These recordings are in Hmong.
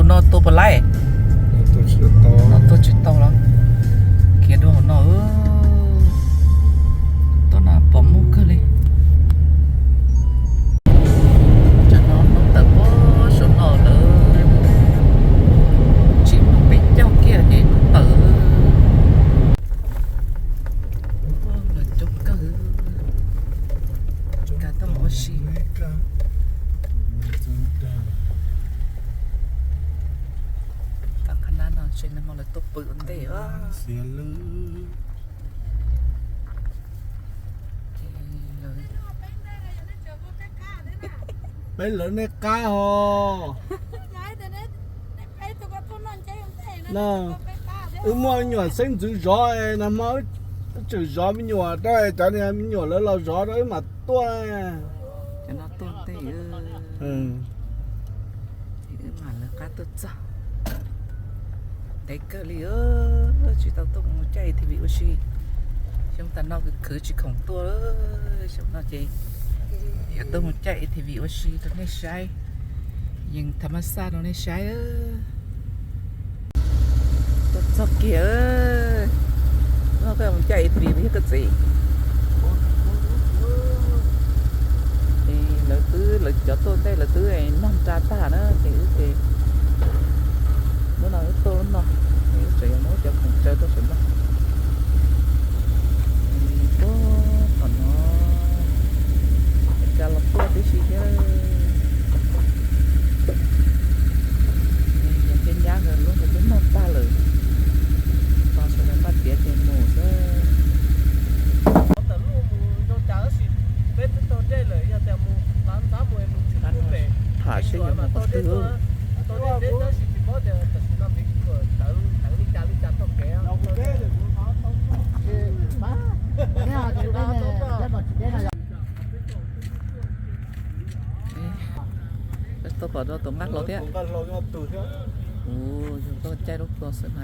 No tua puas laib? No tua tsis tau los khiav dua hauv no. Tua no pom muaj kawg li. Tsam no hnub tawm pem saum no lawm, tsis muaj peb caug kiag ces hnub tawm. Lawv coob kawg, nkag tuaj mus ua si. Tam qhov no tsev neeg hmo lawv tuaj pw ua ntej. Peb lawv nej qab hos. Wb muaj me nyuam xeeb ntxwv zov, nag hmo wb tseem zov me nyuam rau, cov niag me nyuam lawv los zov rau wb mam tuaj. Cov no tuaj ntej, wb mam lawv qab tuaj txog. Ntev kawg li, tsis tau tuaj mus caij A T V ua si. Xyoo tas no khwv tsis khoom tuaj, xyoo no ces yog tuaj mus caij A T V ua si rau nej saib, yees tham mas xaj rau nej saib. Tuaj txog kiag, no koj mus caij A T V yog koj txiv. Lawv twb, lawv cov tuaj ntej lawv twb noj nra tag na ces wb ces lub no wb tuaj lub no, wb tseem yuav muab cov khoom tsaws tuaj saum no. Puag tom no, cas los tuaj tib si thiab. Yog thiab nyab nkawd lub nkawd twb noj tag lawm, tos sawv daws npaj tiav ces mus xwb. Tham seb yuav mus qhov twg. Peb tuaj pom tus nqaj hlau thiab. Tus nqaj hlau nyob tus thiab. Tus tuaj caij lub kua xwb na,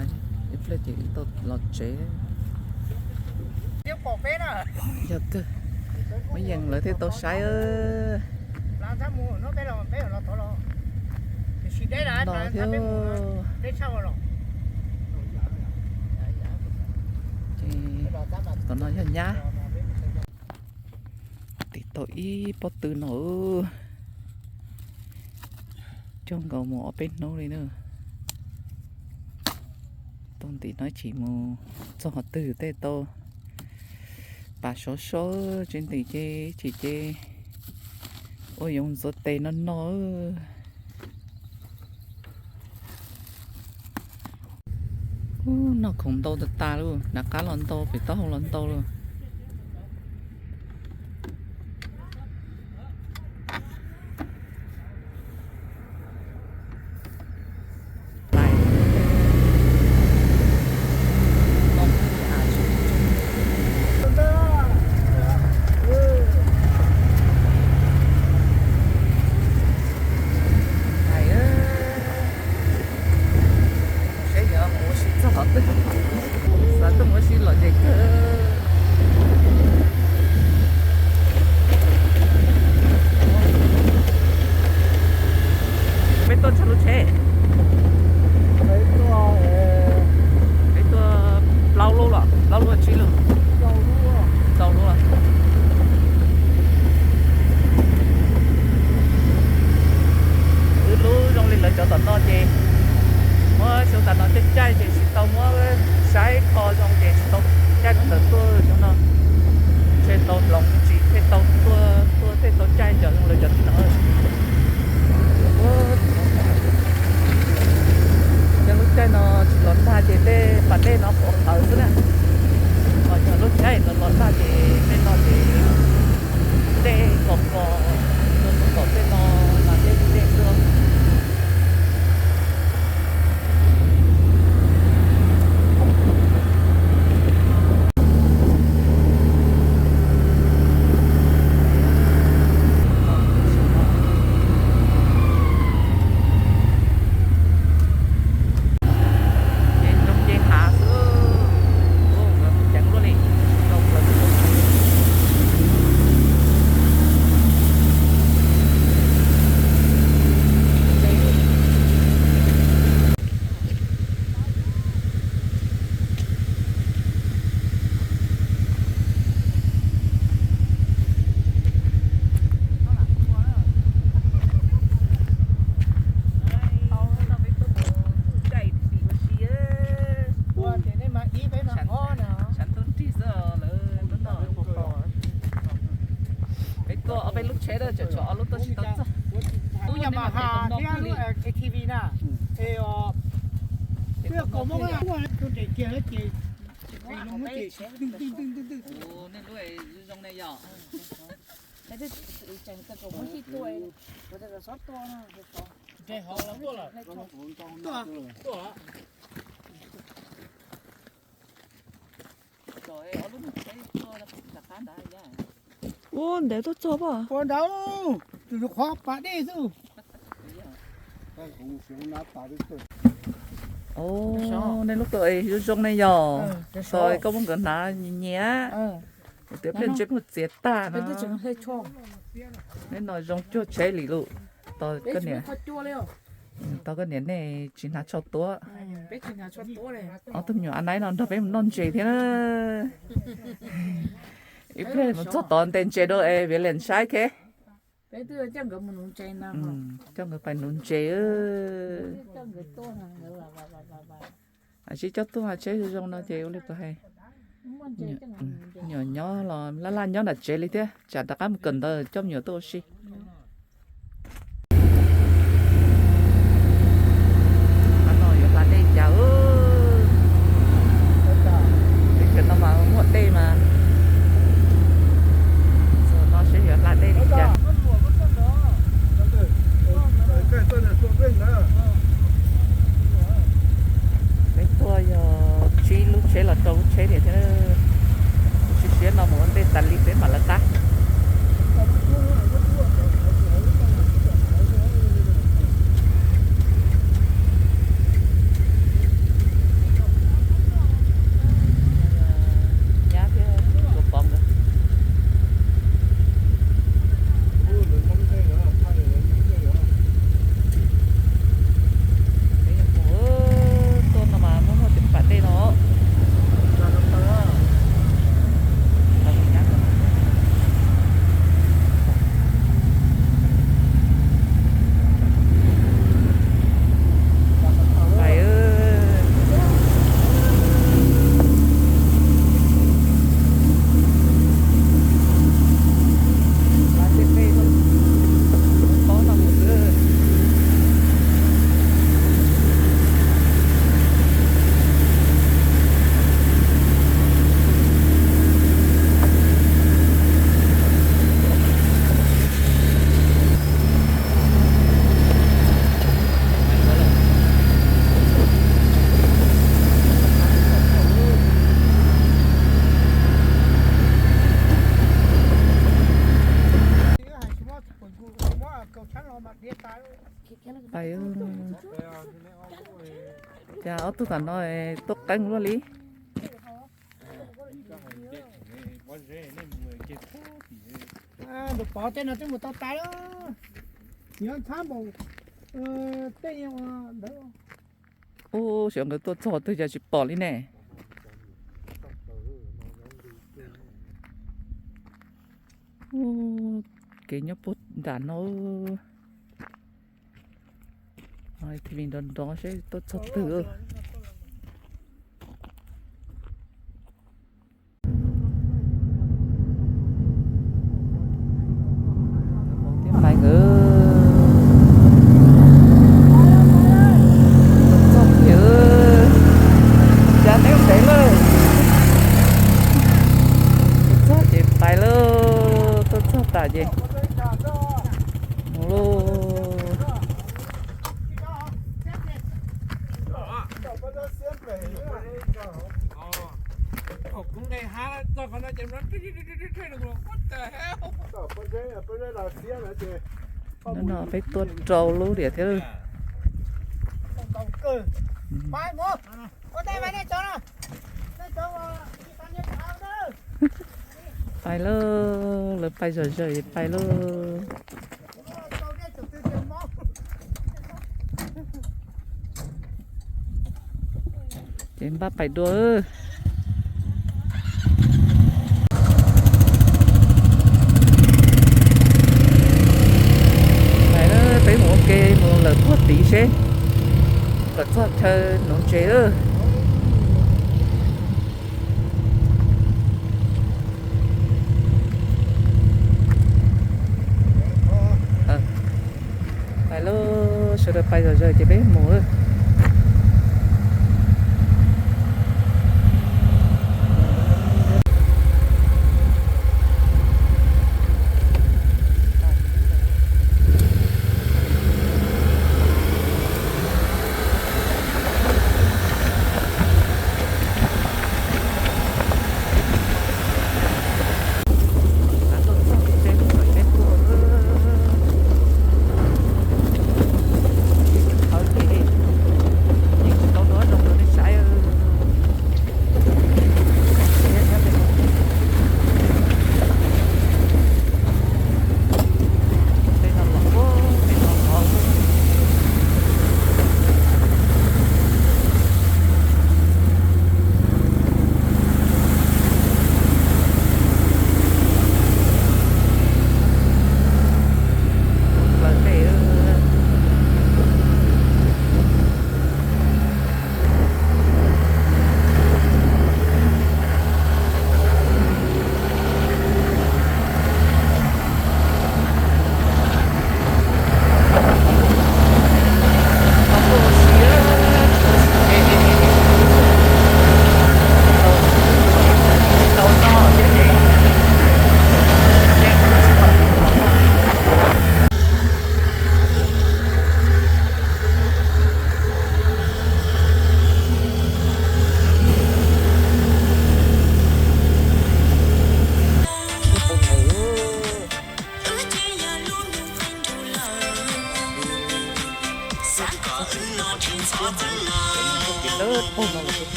ib pliag ces wb tau los tsev. Yog kawg, muab yees lawv thiaj tau saib. No thiab. Ces tom no yog nyab. Tiv tau ib pob tw no, cog nkaus mus ob peb hnub li na. Tau ntim no ib chim mus txog qhov twg tej tau pas sov so tsis ntim ces ib chim ces ua yoov ntxuav tes no no. Ub, noj khoom ntau tas tas lauj, nram qab los ntau, pem taub hau los ntau lauj. Saib yog mus ua si txog qhov twg, xav tuaj mus ua si lom zem kawg. Peb tuaj txog lub tsheb, peb tuaj plaub lub los plaub lub tsib lub, rau lub. Wb lub zoo li lawv cov tom no ces muab xyoo tas no caij caij ces tsis tau muab saib kho zoo ces tsis tau caij rau ntawm tuaj Peb lub tsheb da tseem tshuav ob lub tuaj tsis tau txog. Lub yog mas ha thiab lub A T V na. Twb yog kaus mog, tus nres kiag ces tsis qis loo ces ntwj ntwj ntwj ntwj ntwj. Nej lub zoo ne yog. Ua ntev tuaj txog pob. Ua ntev, tus qhov pas dej xwb. Nej lub tuaj zoo zoo ne yog. Tau koj muab nkawd hnav nyias nyias. Kuv twb pliag ntsej muag txias tag no. Neb no zoo cuag tsheb li lus. Tos koj niam, tos koj niam nej tsis hnav tsho tuab. Ob tug me nyuam a naib no nrog peb mus noj ntses thiab na. Ib pliag mus txog tod ntes ntses dua es via liam saib thiab. Coj nkawd pais nuv ntses. Sib coj tuaj tsheb zoo zoo no ces ua li puas hais. Nyuam nyob los laj laj nyob nram tsev li thiab, tsam rov qab mus kawm ntawv coj me nyuam tuaj ua si. Qhov no yuav hla dej cas. Teb chaws no mas muaj dej mas. Txog no seb yuav hla dej li cas. Peb tuaj yog tsib lub tsheb los rau lub tsheb tiag thiab. Kuv siv siab no mus ua ntej tas li peb mam lawv qab. Nyab thiab tus pov nkawd. Peb mus tuaj no mas muaj muaj tej pas dej no. Pais, cas ob tug tam no tuaj qeeb luaj li. Tus pov tej no twb mus tau tas lawm, nyob ntxhab npaum tej ntawd. Ub, xyov nkawd tuaj txog twg cas tsis pom li ne. Kev nyob puag nram no. Tiv nrov nrov seb tuaj txog twg. Thiab pais nkawd txog tiag, cas neb ntev lawm. Tuaj txog ces pais lauj, tuaj txog tas ces mus lauj. Hnub no peb tuaj rau lub diam thiab. Pais lauj, lawv pais zom zaws pais lauj. Ces npaj pais dua. Pais, peb mus ua ke mus lawm puag tid seb kom txog chaw nuv ntses. Pais zog zawg ces peb mus.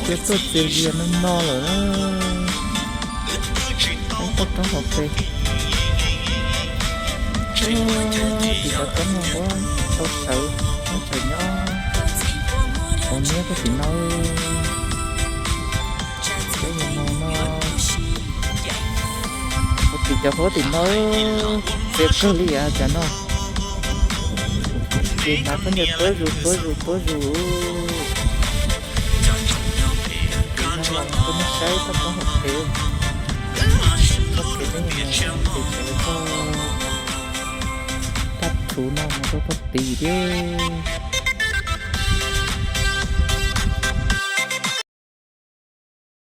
No, cua tuaj txias zias no no lawm. Roob tuaj roob hauv pes. Tim cov roob no ua tau sawv, muab sawv nyob. Hauv niab puag tim no. Peb mus no. Ua tim cov huab tim no, txias kawg li as cov no. Ces hnav khaub ncaws tuab zus tuab zus tuab zus. Ces no los tuaj saib toj roob hauv pes. Txoj kev peb mus ces txawv txog tag txhuv no mus rau txoj tid thiab.